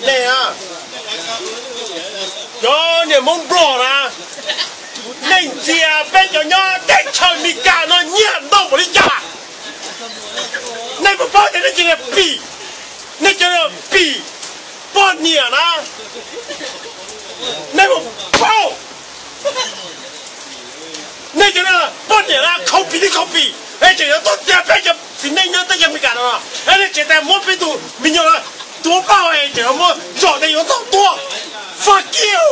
Nej, cov niam Hmoob Nplog na, nej ntxias peb cov nyob teb chaws Amelikas no nyiaj ntau npaum li cas? Nej puas paub tias nej cov niag pim, nej cov niag pim poj niam na, nej puas paub? Nej cov niag poj niam na, khau pim li khau pim es tseem yuav tuaj ntxias peb cov txiv neej nyob teb chaws Amelikas no, es nej tseem tas muab peb tus me nyuam no tua plaub hau es tseem yuav muab zom tes yuav tau tua. Fuck you.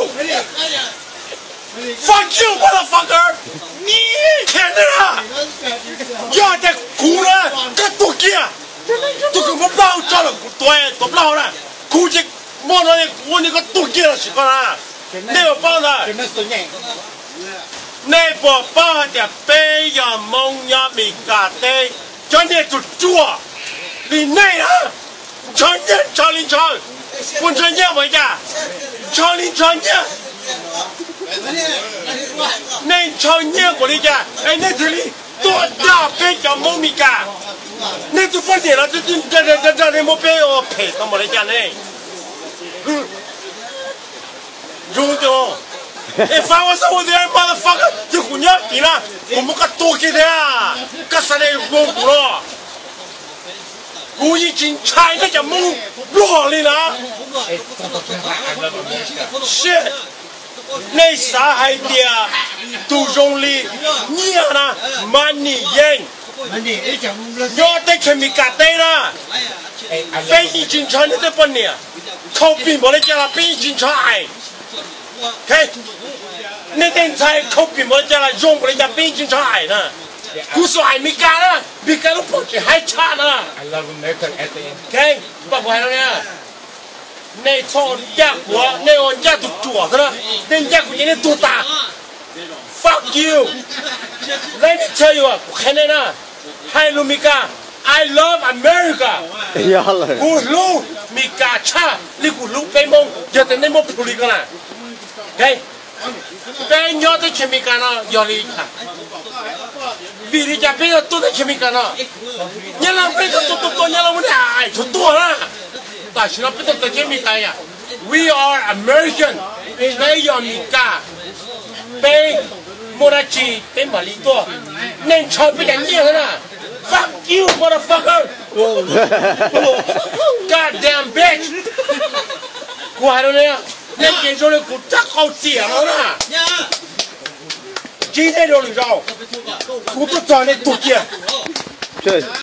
Fuck you, motherfucker. Canada, yog tias kuv na, koj tuag kiag. Tus kws muab plaub hau tso los kuv tua, tua plaub hau na. Kuv ces muaj no kuv ua li koj tuag kiag los sis koj na. Nej puas paub ntawd? Nej puas paub hais tias peb yog Hmoob nyob Amelikas teb, cov niag ruam ruam li nej na, ntshaw nyiaj ntshaw li ntshaw. Puas ntshaw nyiaj npaum li cas? Ntshaw li ntshaw nyiaj. Nej ntshaw nyiaj npaum li cas es nej thiaj li tuaj dag peb cov Hmoob Amelikas? Nej tus poj niam no twb nrag nrag nej muab peb ua phem tau npaum li cas ne? Zoo tias, if I was over there, motherfucker, yog kuv nyob tid na, kuv muab koj tua kiag thiab. Koj xav li zoo kuv los? Kuv yeej tsis ntshai nej cov Hmoob Nplog li na. Shit. Nej xav hais tias tus zoo li nyiaj na, money yeej nyob teb chaws Amelikas teb na, peb yeej tsis ntshaw nej tej poj niam. Khau pim npaum li cas los peb yeej tsis ntshaw aim. Nej tej ntxhais khau pim npaum li cas los zoo npaum li cas peb yeej tsis ntshaw aim na. Kuv xav aim Amelikas na, Amelikas lub poj tseem haib tshaj na. Pom kuv hais rau nej, nej txhob ncaj kuv, nej ua ncaj tus ruam xwb na. Nej ncaj kuv ces nej tuag tas. Fuck you. Let me tell you, kuv qhia nej na, hais lus Amelikas, I love America. Kuv hlub Amelikas tshaj li kuv hlub peb Hmoob, yog tias nej muaj proof li ko na. Peb nyob teb chaws Amelikas no yog li cas? Vim li cas peb yuav tuaj teb chaws Amelikas no? Nyab Laj peb tuaj tuaj tuaj tuaj, Nyab Laj muab nej aim tshuav tuag na. Tam sim no peb tuaj teb chaws Amelikas yom. We are American. Peb yog Amelikas. Peb muaj dab tsi peb mam li tuaj. Nej ntshaw peb cov nyiaj xwb na. Fuck you, motherfucker. God damn bitch. Kuv hais rau nej, nej ces zoo li kuv rab qau txias no na. Ntsib nej rau lwm zaus, kuv tuaj txog nej tuag kiag.